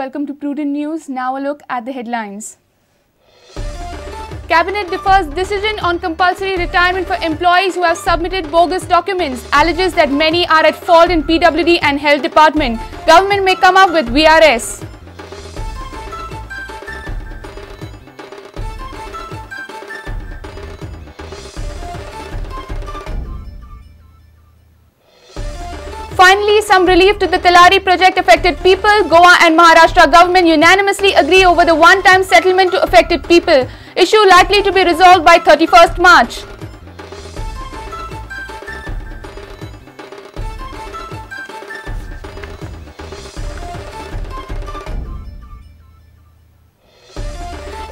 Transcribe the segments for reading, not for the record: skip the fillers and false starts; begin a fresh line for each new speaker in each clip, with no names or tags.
Welcome to Prudent News. Now a look at the headlines. Cabinet defers decision on compulsory retirement for employees who have submitted bogus documents. Alleges that many are at fault in PWD and Health Department. Government may come up with VRS. Finally, some relief to the Tillari project affected people. Goa and Maharashtra government unanimously agree over the one-time settlement to affected people. Issue likely to be resolved by 31st March.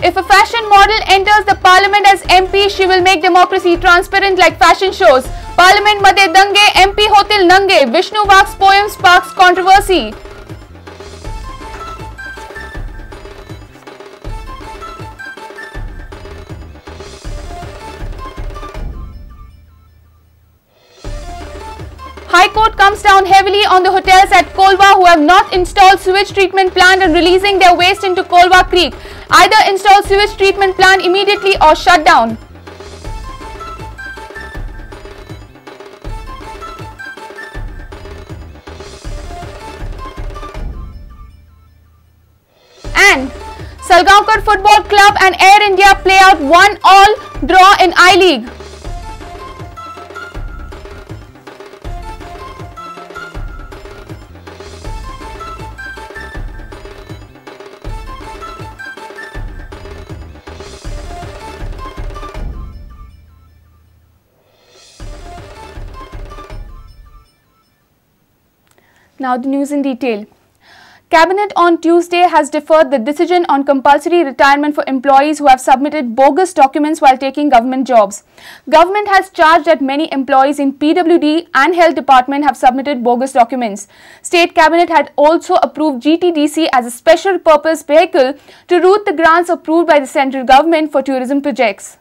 If a fashion model enters the parliament as MP, she will make democracy transparent like fashion shows. Parliament madhe dange, MP hotil nange. Vishnu Wagh's poem sparks controversy. High Court comes down heavily on the hotels at Kolwa who have not installed sewage treatment plant and releasing their waste into Kolwa Creek. Either install sewage treatment plant immediately or shut down. And Salgaonkar Football Club and Air India play out 1-all draw in I-League. Now the news in detail. Cabinet on Tuesday has deferred the decision on compulsory retirement for employees who have submitted bogus documents while taking government jobs. Government has charged that many employees in PWD and Health Department have submitted bogus documents. State Cabinet had also approved GTDC as a special purpose vehicle to route the grants approved by the central government for tourism projects.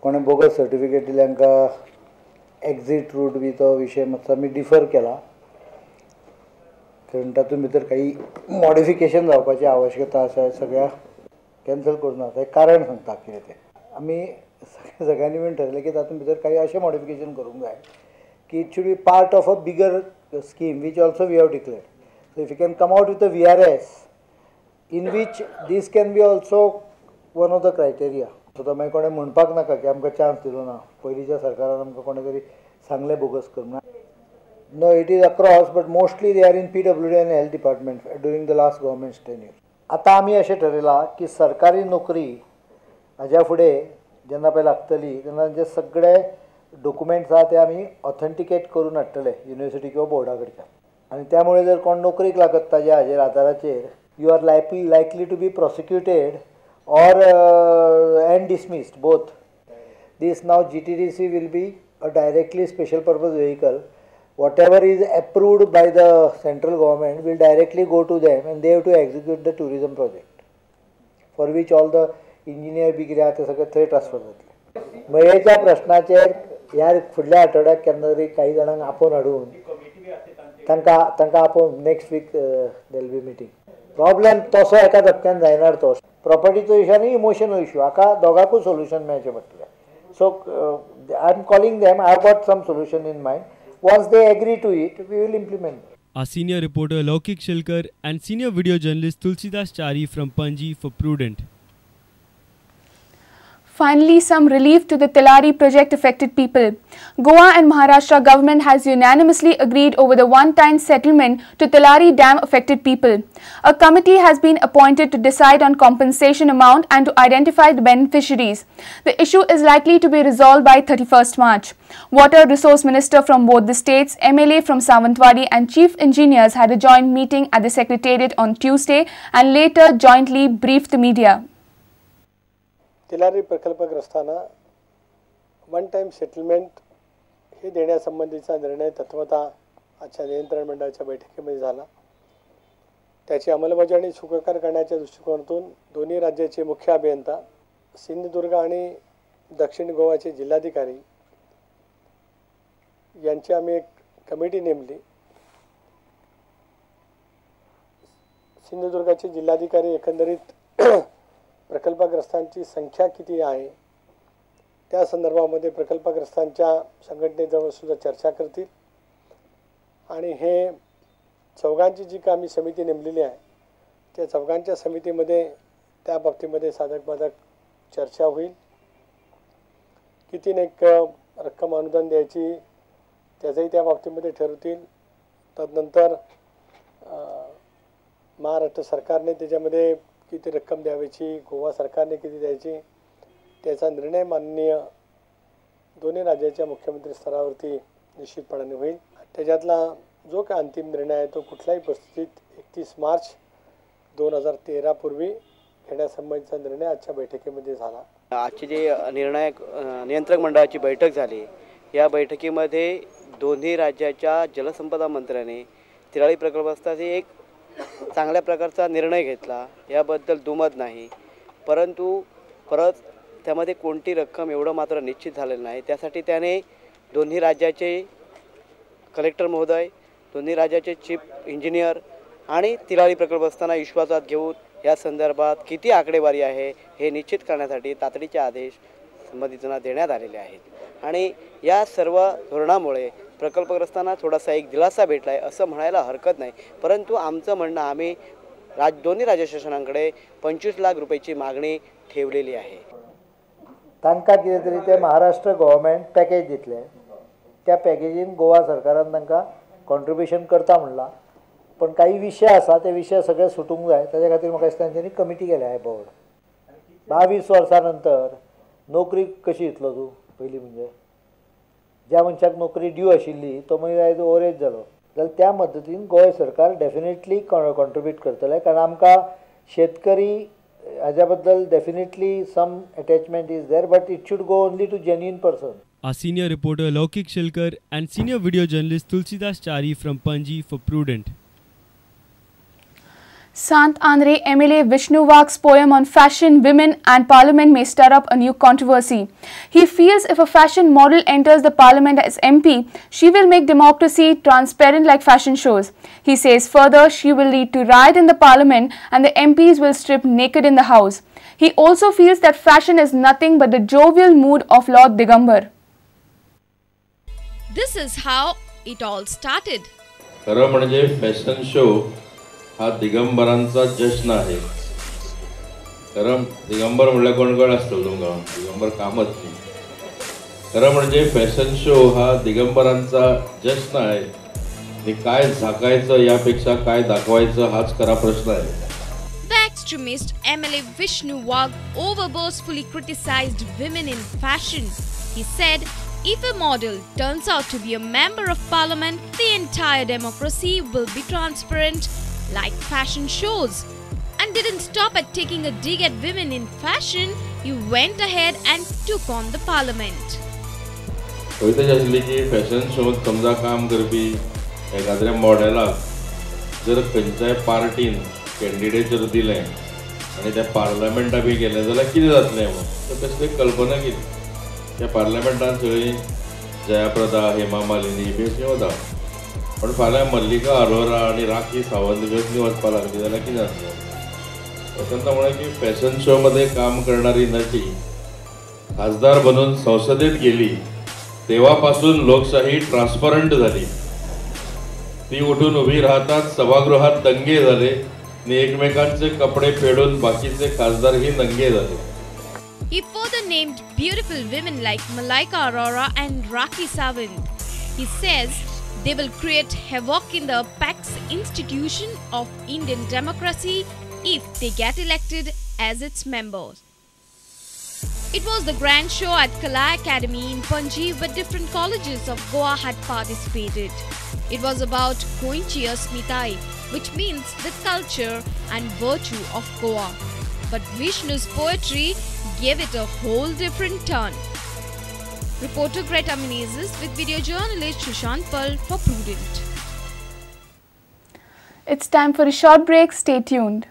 कोणे bogus certificate दिले हांकां exit route बी तो विशय मातसो आमी differ केला. कारण तातूंत भितर काही मॉडिफिकेशन जावपाची आवश्यकता आसा. सगळ्या कॅन्सल करूं नाका कारण सांगता कितें तें. आमी सगळ्यांनी मेळून ठरयलें की तातूंत भितर काही अशें मॉडिफिकेशन करूंक जाय की it should be part of a bigger scheme which also we have declared. So if you can come out with a VRS in which this can be also one of the criteria. So तो मागीर कोणें म्हणपाक नाका की आमकां chance दिलो ना, पयलींच्या सरकारान आमकां कोणें तरी सांगलें बोगस करूं. No, it is across, but mostly they are in PWD and Health Department during the last government's tenure. आतां आमी अशें ठरयलां की सरकारी नोकरी हाज्या फुडें जेन्ना पळय लागतली तेन्ना जे सगळे डॉक्युमेंट्स आहा ते आमी ऑथेंटिकेट करून हाडटले युनिवर्सिटी किंवा बोर्डा कडच्यान. आनी त्यामुळे जर कोण नोकरीक लागत ताज्या हाजेर आदाराचेर you are likely to be prosecuted or and dismissed both. This now GTDC will be a directly special purpose vehicle. Whatever is approved by the central government will directly go to them and they have to execute the tourism project for which all the engineer बी कितें आहा ते सगळे थंय transfer जातले. मयेच्या प्रश्नाचेर ह्या फुडल्या आठवड्याक केन्ना तरी काही जाणांक आपोवन हाडून तांकां आपोवन next week there will be meeting. Problem तसो एका धपक्यान जायना तो. प्रॉपर्टीचो इशू आनी इमोशनल इशू हाका दोगांकूय सोल्युशन मेळचें पडटलें. So I am calling them. I have got some solution in mind. Once they agree to it, we will implement.
Our senior reporter Laukik Shilkar and senior video journalist Tulsidas Chari from Panji for Prudent.
Finally, some relief to the Tillari project affected people. Goa and Maharashtra government has unanimously agreed over the one-time settlement to Tillari Dam affected people. A committee has been appointed to decide on compensation amount and to identify the beneficiaries. The issue is likely to be resolved by 31st March. Water Resource Minister from both the states, MLA from Sawantwadi and Chief Engineers had a joint meeting at the Secretariat on Tuesday and later jointly briefed the media.
Tillari प्रकल्पग्रस्तांना one time settlement हे देण्यासंबंधीचा निर्णय तत्वतः आजच्या नियंत्रण मंडळाच्या बैठकीमध्ये झाला. त्याची अंमलबजावणी सुखकर करण्याच्या दृष्टिकोनातून दोन्ही राज्याचे मुख्य अभियंता, सिंधुदुर्ग आणि दक्षिण गोवाचे जिल्हाधिकारी यांची आम्ही एक कमिटी नेमली. सिंधुदुर्गाचे जिल्हाधिकारी एकंदरीत प्रकल्पग्रस्तांची संख्या किती आहे त्या संदर्भामध्ये प्रकल्पग्रस्तांच्या संघटनेजवळ सुद्धा चर्चा करतील आणि हे चौघांची जी का आम्ही समिती नेमलेली आहे त्या चौघांच्या समितीमध्ये त्या बाबतीमध्ये साधक बाधक चर्चा होईल। किती एक रक्कम अनुदान द्यायची त्याचंही त्या बाबतीमध्ये ठरवतील। तदनंतर महाराष्ट्र सरकारने त्याच्यामध्ये किती रक्कम द्यायची, गोवा सरकारने किती द्यायची त्याचा निर्णय माननीय दोन्ही राज्याच्या मुख्यमंत्री स्तरावरती निश्चितपणाने होईल। त्याच्यातला जो काय अंतिम निर्णय आहे तो कुठल्याही परिस्थितीत 31 मार्च 2013 पूर्वी घेण्यासंबंधीचा निर्णय आजच्या बैठकीमध्ये झाला।
आजची जी निर्णायक नियंत्रक मंडळाची बैठक झाली या बैठकीमध्ये दोन्ही राज्याच्या जलसंपदा मंत्र्यांनी तिराळी प्रकल्पासाठी एक चांगल्या प्रकारचा निर्णय घेतला याबद्दल दुमत नाही, परंतु परत त्यामध्ये कोणती रक्कम एवढं मात्र निश्चित झालेलं नाही। त्यासाठी त्याने दोन्ही राज्याचे कलेक्टर महोदय, दोन्ही राज्याचे चीफ इंजिनियर आणि तिराळी प्रकल्पग्रस्तांना विश्वासात घेऊन या संदर्भात किती आकडेवारी आहे हे निश्चित करण्यासाठी तातडीचे आदेश संबंधितांना देण्यात आलेले आहेत आणि या सर्व धोरणामुळे प्रकल्पग्रस्तांना थोडासा एक दिलासा भेटला आहे असं म्हणायला हरकत नाही। परंतु आमचं म्हणणं, आम्ही दोन्ही राज्य शासनांकडे 25 लाख रुपयाची मागणी ठेवलेली आहे।
तांकां कितें तरी ते महाराष्ट्र गव्हर्मेंट पॅकेज दितले, त्या पॅकेजीन गोवा सरकारान तांकां कॉन्ट्रिब्युशन करता म्हणलां, पण काही विशय आसा ते विशय सगळे सुटूंक जाय ताजे खातीर म्हाका दिसता तांच्यांनी कमिटी केल्या आहे बोर्ड। 22 वर्सां नंतर नोकरी कशी दितलो तूं? पयलीं म्हणजे ज्या मनशाक नोकरी ड्यू आशिल्ली तो मनीस आयज ओवरेज जालो जाल्यार त्या मद्दतीन गोंय सरकार डेफिनेटली कॉन्ट्रिब्यूट करतलें, कारण आमकां शेतकरी हाज्या बद्दल definitely some attachment is there, but it should go only to genuine person.
Our senior reporter Laukik Shilkar and senior video journalist Tulsidas Chari from Panji for Prudent.
Sant Andre MLA Vishnu Wagh's poem on fashion, women and parliament may stir up a new controversy. He feels if a fashion model enters the parliament as MP, she will make democracy transparent like fashion shows. He says further, she will lead to riot in the parliament and the MPs will strip naked in the house. He also feels that fashion is nothing but the jovial mood of Lord Digambar.
This is how it all started.
खरं म्हणजे fashion show हा दिगंबरांचा जश्न आहे। खरं दिगंबर म्हटल्यार कोण कोण आसतलो तुमकां, दिगंबर कामत न्ही। खरं म्हणजे फॅशन शो हा दिगंबरांचा जश्न आहे आणि काय झाकायचं यापेक्षा काय दाखवायचं हाच खरा प्रश्न आहे।
The extremist MLA Vishnu Wagh overboastfully criticized women in fashion. He said, if a model turns out to be a member of parliament, the entire democracy will be transparent like fashion shows. And didn't stop at taking a dig at women in fashion, he went ahead and took on the parliament.
कविता आसली की fashion शोत समजा काम करपी एखाद्या मॉडेलाक जर खंयच्याय पार्टीन candidate जर दिलें आनी त्या पार्लमेंटा बी गेलें जाल्यार कितें जातलें म्हणून तर तसली कल्पना केली. त्या पार्लमेंटान सगळीं जयाप्रदा, हेमा मालिनी बी अशीं वता, पण फाल्यां मल्लिका अरोरा आनी राखी सावंत बी असली वचपाक लागली जाल्यार कितें जातलें? वसंत म्हळें की फॅशन शोमध्ये काम करणारी नटी खासदार बनून संसदेत गेली तेव्हापासून लोकशाही ट्रान्सपरंट झाली. ती उठून उभी राहतात सभागृहात दंगे झाले आणि एकमेकांचे कपडे फेडून बाकीचे खासदारही नंगे झाले.
He further named beautiful women like Malaika Arora and Rakhi Sawant. He says they will create havoc in the apex institution of Indian democracy if they get elected as its members. It was the grand show at Kala Academy in Panji where different colleges of Goa had participated. It was about Goenchi Asmitai, which means the culture and virtue of Goa. But Vishnu's poetry gave it a whole different turn. Reporter Greta Menezes with video journalist Sushant Pal for Prudent.
It's time for a short break. Stay tuned.